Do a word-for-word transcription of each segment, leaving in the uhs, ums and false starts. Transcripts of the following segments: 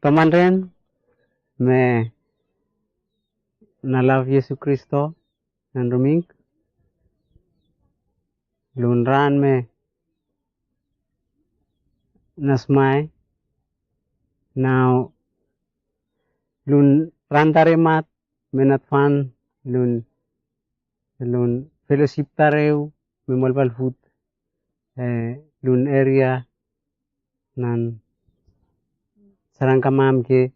Tomanren me na lav Iesu Kristo nan roming, lun ran me na smai, nao lun ran tare mat me na tfan, lun lun felosip tare u me molbalfut, e, lun eria nan Sarangkamam ke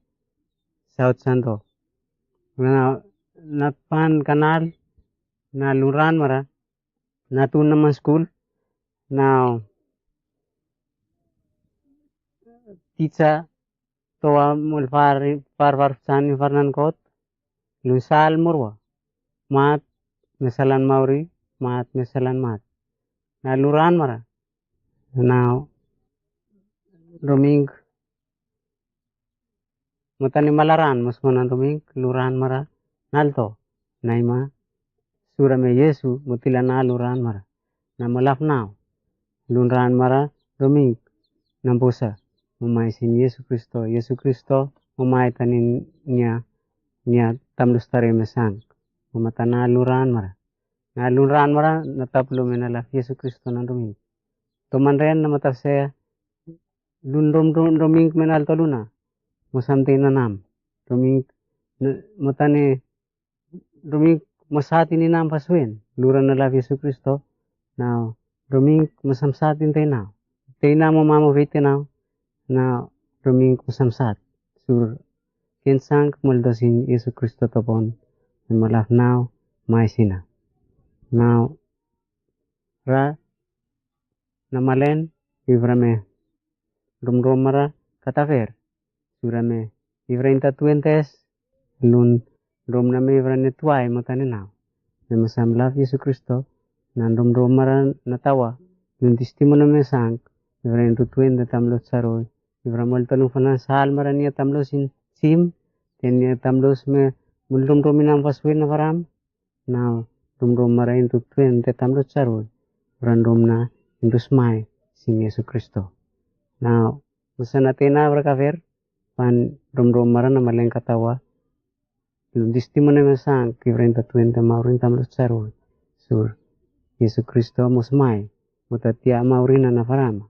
Saot Santo. Na, na tfan kanal, na lun ran mara, na tun na man skul, na tija toa mol far, far, far san in far nan Kot, lun sal morua. Mat me salan mauri, mat me salan mat. Na lun ran mara. Na roming mo tani malaran, mo smanan roming, lun ran mara, nalto. Naima, sura me Iesu, mo tila na lun ran mara. Na mo laf nao. Lun ran mara, roming, na bosa. Mo mai sin Iesu Kristo, Iesu Kristo, mo mai tani nia, nia tamlos tare me sang. Mo mata na lun ran mara. Na lun ran mara, na taplo me na laf Iesu Kristo nan roming. Tomanren na mata sea, lun rom, rom, roming me nalto luna. Mo samting na nam. Roming, na, mo tani roming mo sat ini nam pasuen. Lura na laf Iesu Kristo. Nao roming mo sam sat in teinao. Teinao mo mamo vei teinao. Nao roming mo sam sat. Sur ken sang molto sin Iesu Kristo topon. Mo laf nao mai sina. Nao ra na malen ivra me romrom mara katafer. Sura me ivra inta tuentes lun rom na me ivra ne tuai mo tane nao. Me masam laf Iesu Kristo na romrom mara na tawa lun tistimoni me sang ivra intu tuente tamlos saroi. Ivra molto lun fanan sal mara nia tamlos in sim, ten nia tamlos me mul romrom inam fasuen na faram. Nao romrom mara intu tuente tamlos saroi. Ran rom na intu smai sin Iesu Kristo. Nao masa na tena vra kaver pan romrom mara na malen katawa. Lun tistimoni me sang kivra inta tuente maurin tamlos saroi. Sur Iesu Kristo mo smai mo tatia maurin na na faram.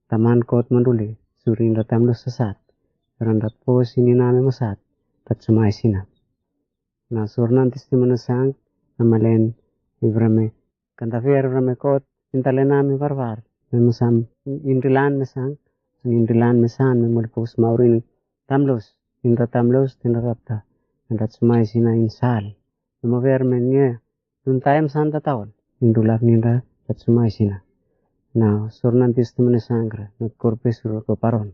Taman Kot manduli sur inta tamlos sasat. Ran rat pos ini name mo sat tat smai sina. Na sornan testimoni sang na malen ivra me kantafer ivra me Kot intale name varvar me masam inrilan me sang inrilan me san me molpos maurin tamlos inra tamlos tenra rapta enra tsumai sina insal me mover me nie lun taem san tataol indulak ninra tat tsumai sina. Na sornan testimoni sangra not korpes ro paron.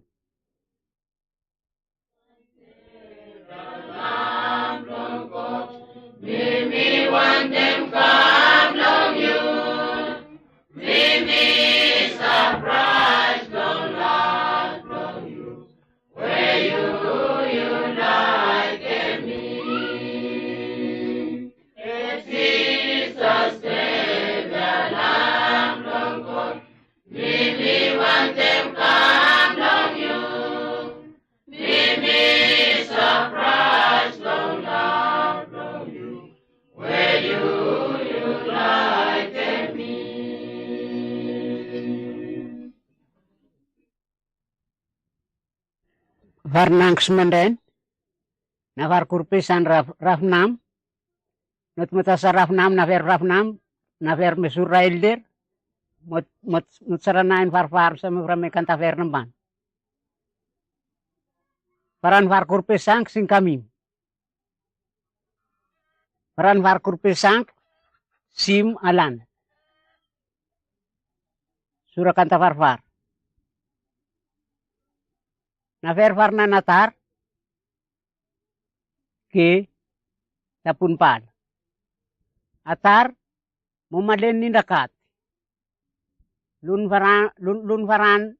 Varnang smenden na varkurpesan rafnam. Not motasa rafnam na ver rafnam na ver mesur ra elder. Mot saranaen varvar same vra me kanta ver namban. Varan varkurpesang singkamim. Varan varkurpesang sim alan. Sura kanta varvar. Na vervar na natar ke tapunpal. Atar mo malen nindakat. Lun varan lun lun varan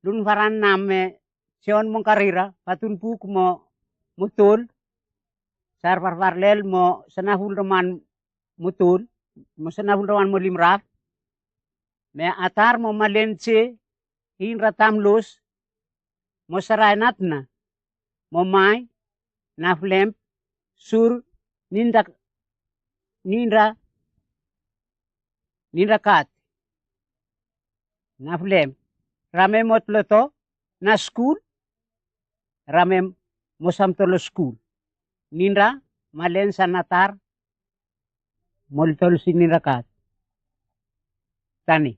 lun varan name Sion mongkarira patun buk mo mo tol. Sar varvarlel mo sanaful roman mo tol mo sanaful roman mo limraf. Me atar mo malen se inra tamlos mo sarae natna mo mae, na flem, sur, ninda, ninda, ninda kat. Na flem, rame mot loto, na skul, rame mo samto lo skul. Ninda, malen sa natar, moltol si ninda kat. Tani.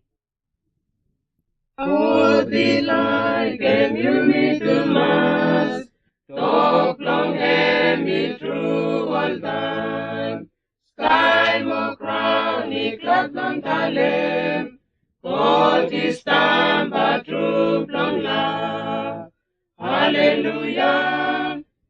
God i laikim yumi tumas, tok blong hem i tru oltaem. Skae mo graon i glad blong talem, God i stamba tru blong lav. Haleluya,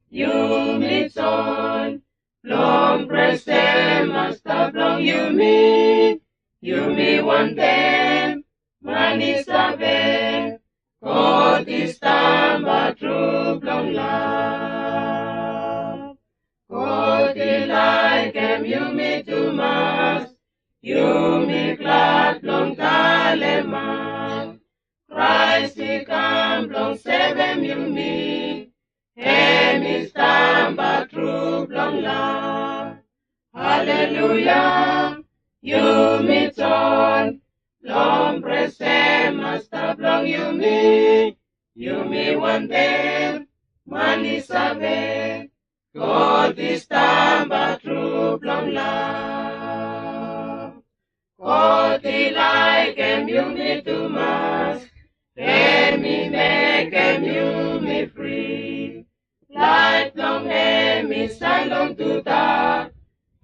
yumi joen blong presem Masta blong yumi. Yumi wantem man i save, God i stamba tru blong lav. God i laikim yumi tumas, yumi glad blong talem man. Kraes i kam blong sevem yumi, hem i stamba tru blong lav. Haleluya, yumi joen blong presem Masta blong yumi. Yumi wantem man i save, God i stamba tru blong lav. God i laikim yumi tumas, hem i mekem yumi fri. Laet blong hem i saen long tudak,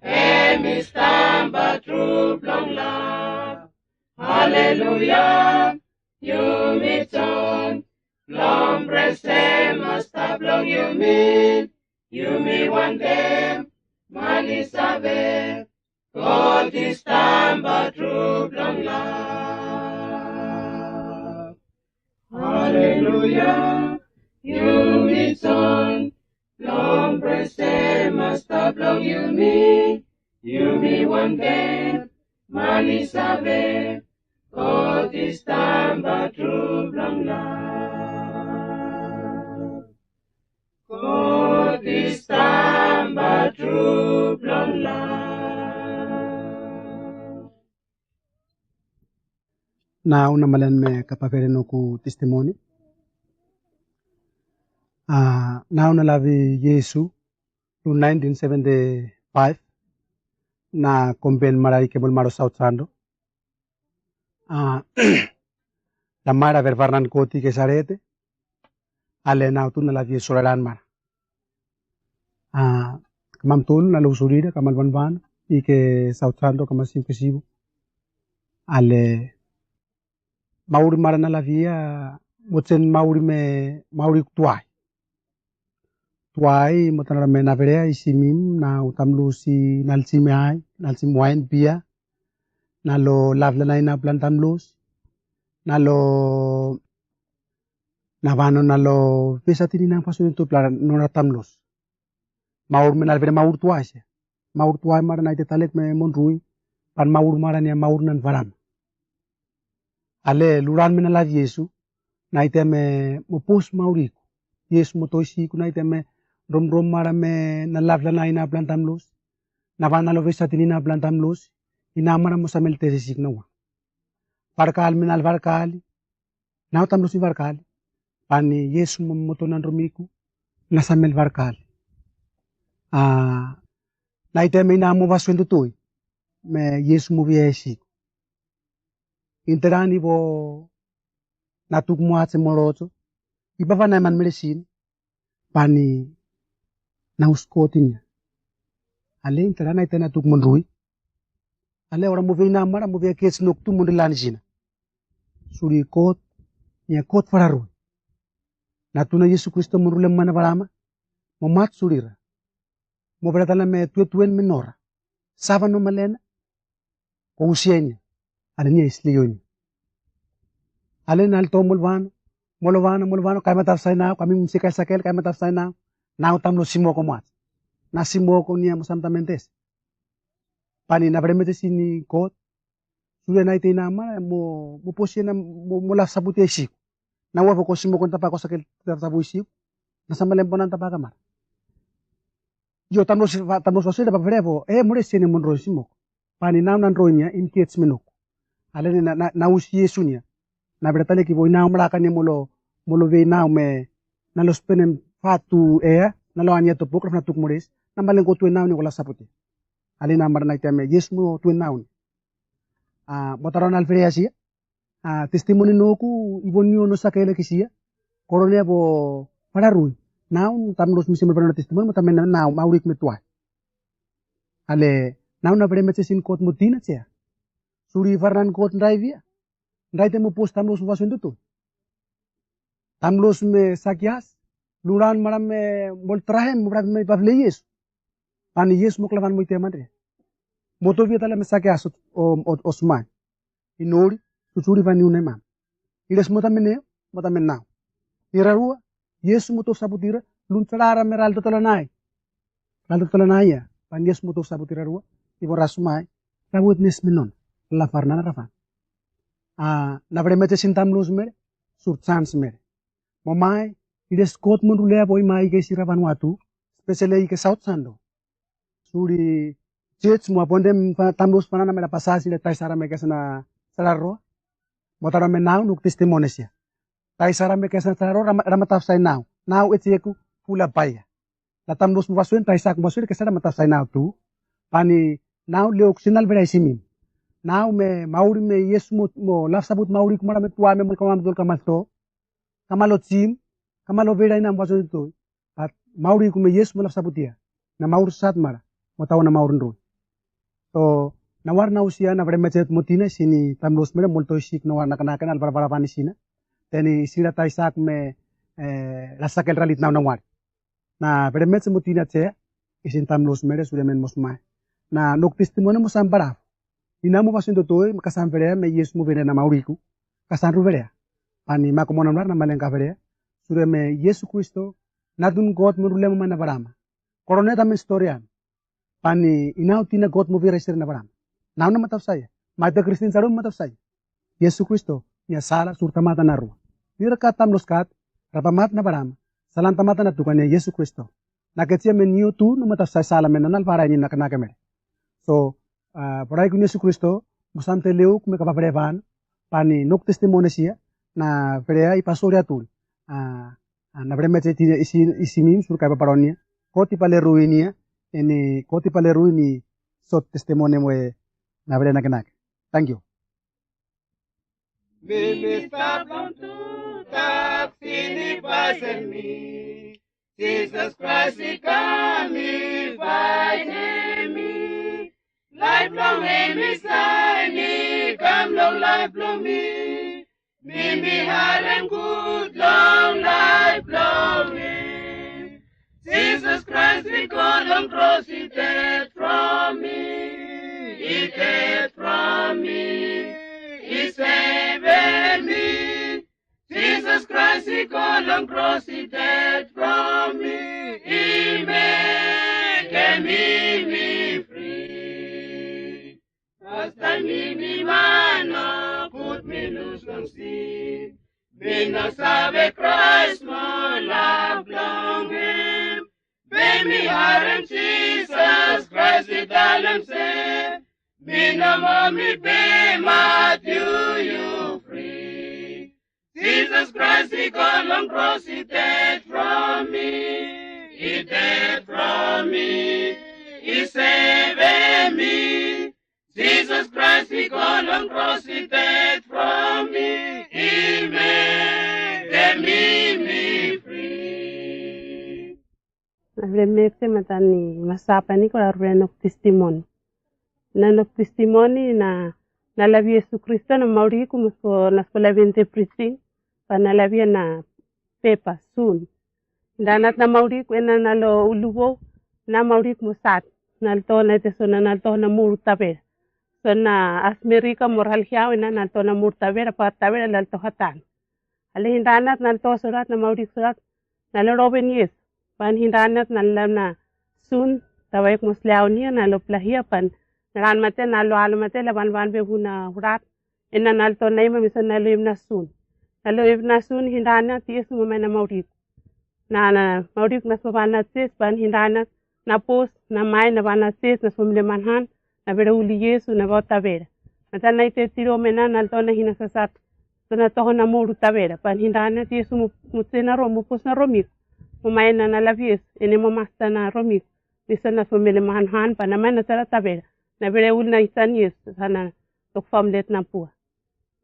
hem i stamba tru blong lav. Haleluya, yumi joen blong presem Masta blong yumi. Yumi wantem man i save, God i stamba tru blong lav. Haleluya, yumi joen blong presem Masta blong yumi. Yumi wantem man i save, God i stamba tru blong lav. God i stamba tru blong lav. Nao na malen me kapafere noku testimoni. A, nao na lavi Yesu, lu naentin seventi faef, na komben mara i kebol maro Saut Sando. A, la mara vervarnan koti ke sarete, ale nao tu na lavi e soraran mara. A, kamam tun na lo surira, kamal vanvan, i ke Saut Sando, kama siu ke siu. Ale mauri mara na lavi ia, mo jen mauri me, mauri tuai. Tuai, mo tanara me na verea, i simim, na utam lusi, na lsime ai, na lsim waen bia, na lo lavla na ina plan tam lusi, na lo, na vano, na lo, vesa tini na fasun tu plan, no na tam lusi. Maur me na vere maur tuai se. Maur tuai mara na ite talek me mondrui. Pan maur mara ni a maur nan varama. Ale luran me na lav Yesu. Na ite me mo pos mauriku. Yesu mo toisiku na ite me romrom mara me na lavla na ina plan tam lusi. Na van na lo vesa tini na plan tam lusi. Ina mara mo samel tesisik na ua. Varkal me na varkali. Na utam lusi varkali. Pani Yesu mo, mo to nan romiku. Na samel varkali. A, na ite me ina mo vasuen tutui. Me Yesu mo via esiku. Interan i vo na tuk mo atse mo roto. I bava na eman meresin. Pani na uskoti nia. Ale interan na ite na tuk mondrui. Ale ora mo vei na mara mo vei a kets nok tu mondri lani sina. Suri kot, nia kot fararui. Na tu na Yesu Kristo mondrule mana varama. Mo mat surira. Mo vera tala me tuetuen me nora. Sava no malena. Ko usia nia. Ale nia isli io nia. Ale na alto molvano. Molovano, molovano, kae mataf sae nao, kae mi msi kae sakel, kae mataf sae nao. Nao tam lo simoko moat. Na simoko nia mo samtamentes. Pani na vere mete sini kot. Suria na ite ina mara, mo, mo posie na, mo, mo laf saputi esiku. Na ua vo ko simoko ni tapa ko sakel tapa sapu esiku. Na sambal en bonan taba kamar. Io, tamlos, tamlos vasu ya, taba fere fo, e, mure sene mon roin simok. Pani nau nan roin ya, im kiets menok. Alene na, na, na usi Iesu nia. Na fere tale ki vo inau mara kania molo, molo vei nau me, na lo spenem fatu ea, na lo ania topok, na fana tuk mores, na malen ko tue nau ni ko la sapote. Alena mara na ite me, Iesu mo tue nau ni. A, mo taro na alfere asia. A, testimoni noku, ivon nio no saka ele kisia. Korone vo fararui. Nau, tamlos mi seme fara na testimoni, mo tamen nau, maurik me tuai. Ale, nau na fere metse sin kot mo tina tsea. Suri fara nan kot ndraivia. Ndraite mo pos tamlos mo vasu en toto. Tamlos me sakias, luran mara me mol trahem, mo fara me pafle Iesu. Pani Iesu mo klavan mo ite mandre. Mo tovia tale me sakias o, o, o, o smai. Inori, susuri vani una imam. Ires mota mene, mota menau. Irarua, Iesu moto saputira, lun sarara me ralto tolanai. Ralto tolanai ia, pan Iesu moto saputira rua, ivo rasumai, ra witness menon, la farnana rafan. A, na vremete sin tamlus mere, sur chance mere. Mo mai, ires kot mon rulea vo imai ike sira vanua tu, specially ike South Sando. Suri church mo apondem tamlus fanana me la pasasi le taisara me kesana sararo. Mo tara me nau nuk testimony sia. Taisara me kesana sararo rama tafsai nau. Nau etieku fula paia. La tamlus mo vasuen taisak mo vasuen kesana rama tafsai nau tu. Pani nau leok sinal vera isimim. Nau me mauri me Iesu mo lafsabut mauri kumara me tua me mo kamam dol kamal to. Kamalo chim, kamalo vera inam vasuen to. Bat mauri kume Iesu mo lafsabut ia. Na mauri sat mara, mo tawa na mauri ndroi. So, na war na usia na vremechet mo tina sini tamlus mere molto isik na war na kanaka na alvaravaravani sina. Teni sira taisak me la sakel ralit nau na war. Na vremechet mo tina chea, isin tamlus mere sure men mo smai. Na nok testimony mo sam baraf. Ina mo vasin dotoi, me kasan verea me Iesu mo verea na mauriku. Kasan ru verea. Pani mako mo namrar na malenka verea. Sure me Iesu Kristo, natun God mo rule mo mana varama. Korone tamen storian. Pani inau tina God mo vira isere na varama. Nau na matafsai. Maita Kristin saru matafsai. Iesu Kristo, nia sala sur tamata na rua. Nira kat tamlus kat, rapa mat na varama. Salan tamata na tuka nia Iesu Kristo. Na ketia me niu tu no matafsai sala me nanal vara ini na kanaka mere. So, a, vara iku Iesu Kristo, mo samte leuk me kava vare van, pani nok testimony sia, na verea i pasori aturi. A, na vremete tina isi, isimim sur kai paparonia, koti pale ruinia, eni koti pale ruini sot testimony mo e na verea na kanaka. Thank you. Mi mi stap long tu tak sini pasen mi. Jisas Kraes i kam i faenem mi. Laef blong hem i saen i kam long laef blong mi. Mi mi harem gud long laef blong hem. Jisas Kraes i go long kros i ded from mi. I ded from mi. I sevem mi. Jisas Kraes i go long kros i ded from mi. I mekem mi mi fri. Pastaem mi mi man no gud mi lus long sin. Mi no save Kraes mo laf blong hem. Be mi harem Jisas Kraes i talem se, mi nomo mi be mat yu yu fri. Jisas Kraes i go long kros i ded from mi. I ded from mi. I sevem mi. Jisas Kraes i go long kros i ded from mi. I mekem mi mi fri. Na vle mese matan i masapa ni ko la rure nok testimoni. Na nok testimoni na na lavia Iesu Kristo na mauriku mo sko na sko lavia nte prising pa na lavia na pepa sun. Danat na mauriku ena na lo uluvou na mauriku mo sat. Na lto na ite so na na lto na mur tavera. So na asmerika mo ralhiau ena na lto na mur tavera pa tavera la lto hatan. Ale hindanat na lto sorat na mauriku sorat na lo roven Iesu. Pan hindanat na lam na sun tavaek mo sleau nia na lo plahia pan na ran mate na lo alo mate la van van ve vuna hurat. Ena na lto na ima misa na lo im na sun. Na lo im na sun hindanat Iesu mo mai na mauriku. Na na mauriuk na sua ba na jes ba ni dana na pos na mai na ba na jes na sua mile manhan na bere uli Yesu na ba ota bere. Na ta na ite tiro me na na tona hina sasat. Tona toho na moru ta bere ba ni dana Yesu mo jes na ro mo pos na romik. Mo mai na na labies ene mo masta na romik. Ni sa na sua mile manhan ba na mai na tara ta bere. Na bere uli na isan Yesu sa na tok famlet na pua.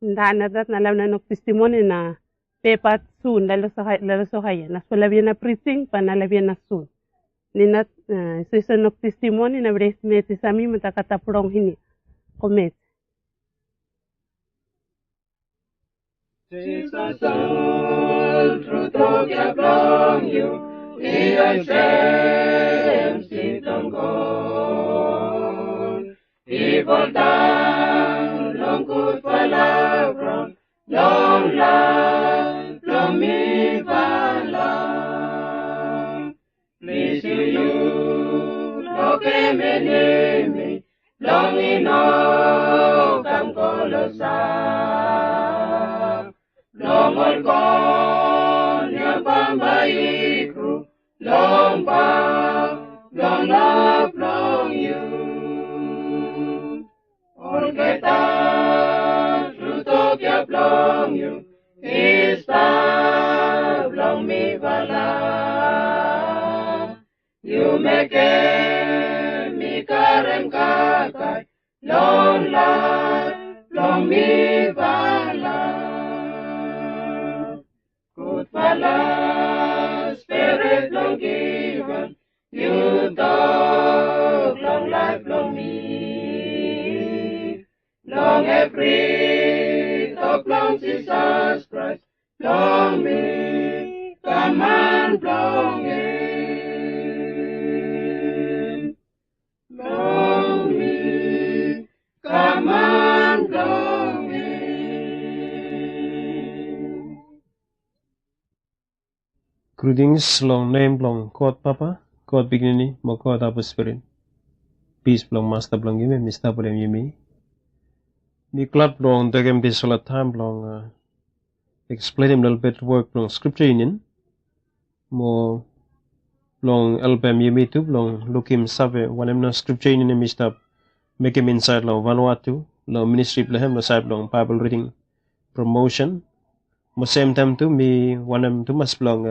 Dana dat na lam na nok testimoni na pepa sun lalo sohaia na so lavia na prising ba na lavia na sun. Ni na sesa nok testimoni na bresmeti sami mata kata prong hini. Komet. Jisas ol tru tok ya blong yu i olsem sitong gol. I foldaon long gudfala graon long laef blong mifala. Plis yu yu blokem enemi blong i no kam kolosa. Blong ol kon ya bambae i gru long paoa blong lav blong yu. Olgeta tru tok ya blong yu i stap long mifala. Yu mekem mi karem kakae long laef blong mifala. Gudfala Spirit blong givim yu tok long laef blong mi. Long evri tok blong Jisas Kraes blong mi kam man blong hem. Blong mi kam man blong hem. Gritings long nem blong God Papa, God Pikinini mo God Abel Spirit. Pis blong Masta blong yumi em i stap wetem yumi. Mi glad blong tekem disfala taem blong eksplenem lelebet wok blong Skripja Yunion mo blong helpem yumi tu blong lukim save wanem nao Skripja Yunion em i stap mekem insaed long Vanuatu long ministri blong hem long saed blong Baebol riding promosen. Mo semtaem tu mi wantem tumas blong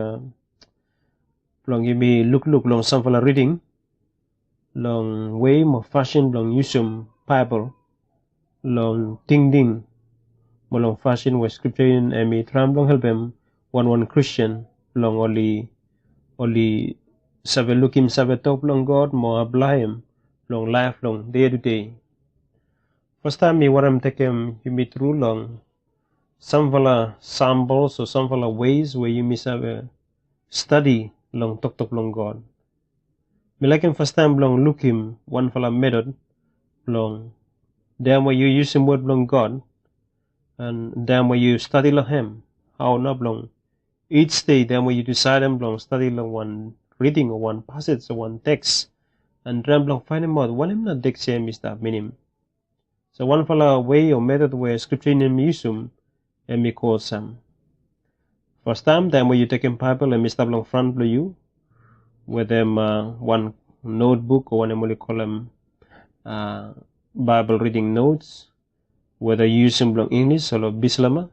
blong yumi lukluk long samfala riding long wei mo fasin blong yusum Baebol long tingting mo long fasin we Skripja Yunion em i traem blong helpem wanwan Kristin blong oli oli save lukim save tok blong God mo aplaem long laef long dei tu dei. Fastaem mi wantem tekem yumi tru long samfala samples o samfala ways we yumi save stadi long toktok blong God. Mi laekem fastaem blong lukim wanfala metod blong taem we yu yusum wod blong God an taem we yu stadi long hem, hao nao blong ij dei taem we yu disaedem blong stadi long wan riding o wan pasej o wan teks an traem blong faenemaot wanem nao teks ya em i stap minim. So wanfala wei o metod we Skripja Yunion em i yusum em i go olsem. Fastaem taem we yu tekem Baebol em i stap long fran blong yu wetem wan notbuk o wanem oli kolem Baebol riding notes, weda yu yusum blong Inglis o long Bislama.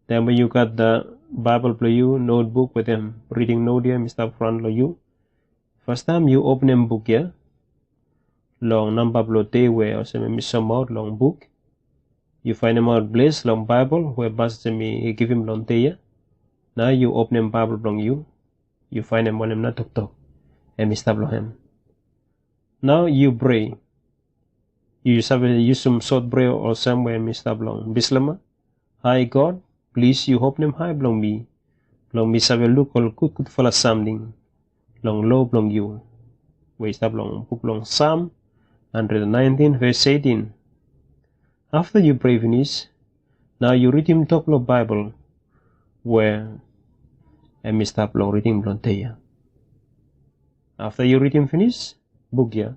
Taem we yu gat Baebol blong yu, notbuk wetem riding not ya em i stap fran long yu, fastaem yu openem buk ya long namba blong dei we olsem em i soemaot long buk. Yu faenemaot ples long Baebol we pasej em i givim long dei ya. Nao yu openem Baebol blong yu, yu faenem wanem nao toktok em i stap long hem. Nao yu prea. Yu save yusum sot prea olsem we em i stap long Bislama. Hae God, plis yu openem ae blong mi blong mi save luk ol gudgudfala samting long loa blong yu we i stap long buk blong Sam handred naentin ves etin. Afta yu prea finis, nao yu ridim tok blong Baebol we em i stap long riding blong dei ya. Afta yu ridim finis buk ya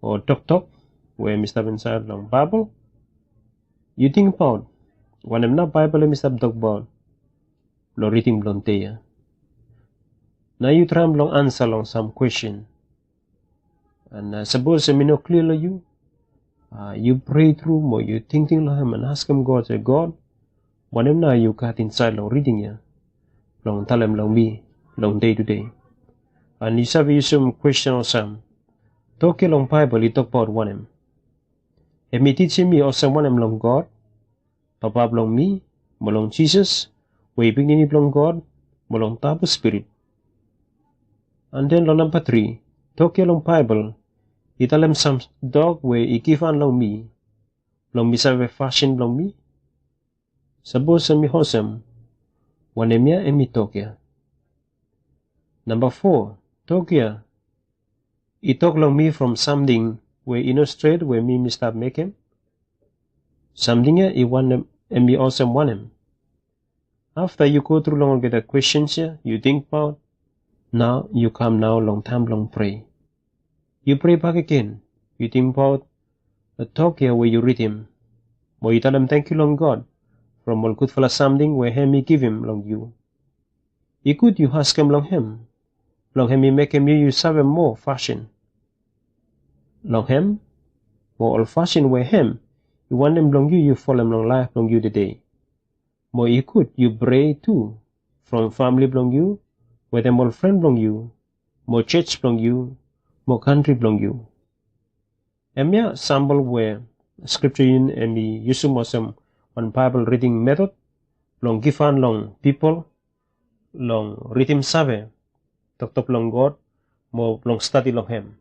o toktok we em i stap insaed long Baebol, yu tingbaot wanem nao Baebol em i stap tokbaot long riding blong dei ya. Nao yu traem blong ansa long sam kwesten. An sapos hemi no klia long yu, yu prea tru mo yu tingting long hem an askem God se, God, wanem nao yu gat insaed long riding ya blong talem long mi long dei tude? An yu save yusum kwesten olsem, tok ya long Baebol i tokbaot wanem? Hemi tijim mi olsem wanem long God, Papa blong mi, mo long Jisas we i Pikinini blong God, mo long Tapos Spirit? An den long namba tri, tok ya long Baebol i talem sam tok we i givhan long mi blong mi save fasin blong mi? Sapos hemi olsem, wanem ya hemi tok ya? Namba fo, tok ya i tok long mi from samting we i no stret we mi mi stap mekem? Samting ya i wanem, hemi olsem wanem? Afta yu gotru long olgeta kwestens ya, yu tingbaot, nao yu kam nao long taem blong prea. Yu prea bakegen, yu tingbaot tok ya we yu ridim, mo yu talem tangkiu long God from ol gudfala samting we hem i givim long yu. I gud yu askem long hem blong hem i mekem yu yu save moa fasin long hem, mo ol fasin we hem i wantem blong yu yu folem long laef blong yu tude. Mo i gud yu prea tu from famle blong yu, wetem ol fren blong yu, mo jos blong yu, mo kantri blong yu. Hemia sambol we skripja yunion hem i yusum olsem wan Baebol riding metod blong givhan long pipol long ridim save toktok blong God mo blong stadi long hem.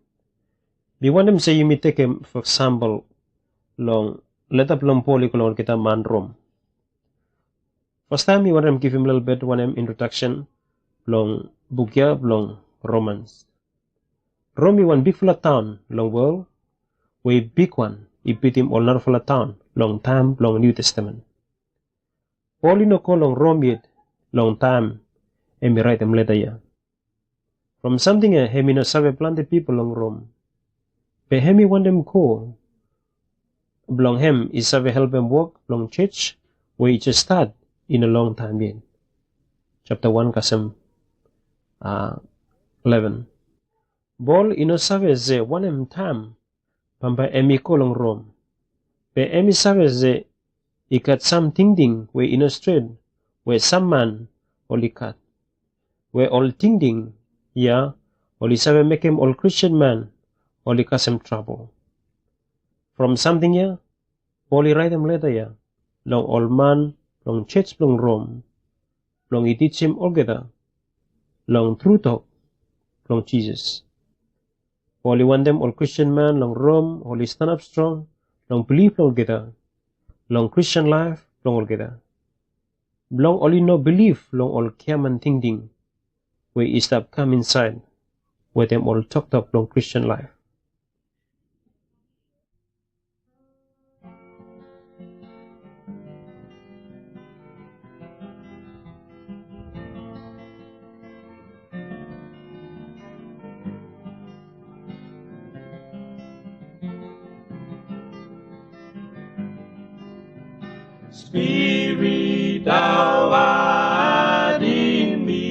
Mi wantem se yumi tekem, fo eksampol, long leta blong Pol i go long olgeta man Rom. Fastaem mi wantem givim lelebet wanem introdaksen blong buk ya blong Romans. Rom i wan bigfala taon long wol we i bigwan, i bitim ol narafala taon long taem blong Niu Testamen. Pol i no go long Rom yet long taem hem i raetem leta ya. From samting ya hem i no save plante pipol long Rom. Be hem i wantem go blong hem i save helpem wok blong jos we i jes stat i no longtaem yet. Japta wan kasem, a, leven. Pol i no save se wanem taem bambae hem i go long Rom. Be hem i save se i gat sam tingting we i no stret we sam man oli gat, we ol tingting ya oli save mekem ol Kristin man oli kasem trabol. From samting ya Pol i raetem leta ya long ol man long jos blong Rom blong i tijim olgeta long tru tok blong Jisas. Pol i wantem ol Kristin man long Rom oli stanap strong long bilif blong olgeta, long Kristin laef blong olgeta, blong oli no bilif long ol giaman tingting we i stap kam insaed wetem ol toktok blong Kristin laef. Spirit, thou art in me.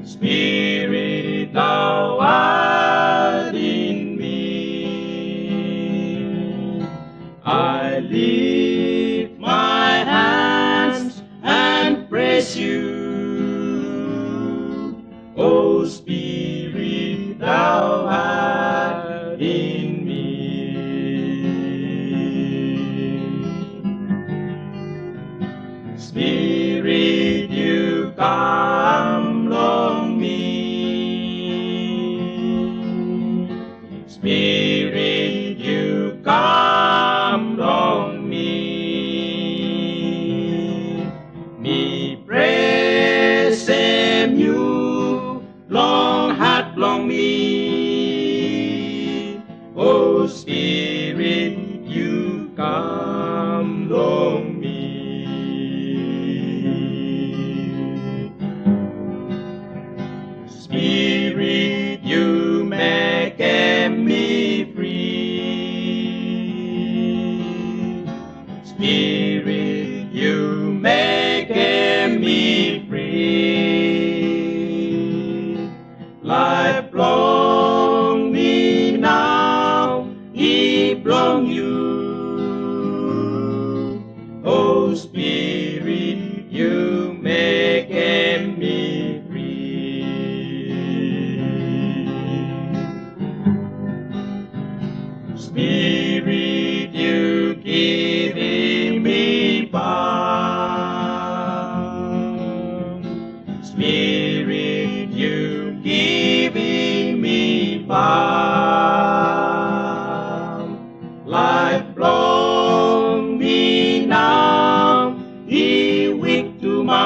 Spirit, thou art in me. I lift my hands and praise you. O Spirit, thou art in me. Spirit, yu kam long mi. Spirit, yu kam long mi. Mi presem yu long hat blong mi. O Spirit, yu kam long mi. Spirit, yu mekem mi fri. Spirit, yu mekem mi fri. blong yu. O Spirit, yu mekem mi fri. Spirit, yu givim mi pam. Spirit, yu givim mi pam. Laef blong mi nao i wik tumas.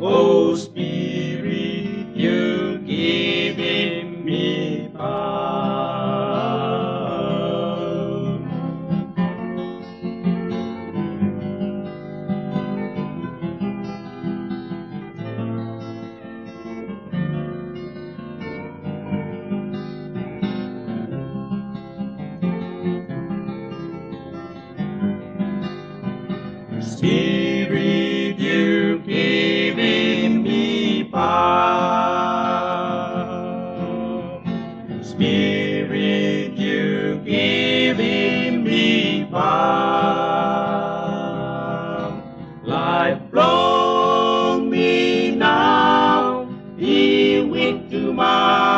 O Spirit, yu givim mi pam. Spirit, yu givim mi pam. Spirit, yu givim mi pam. Laef blong mi nao i wik tumas.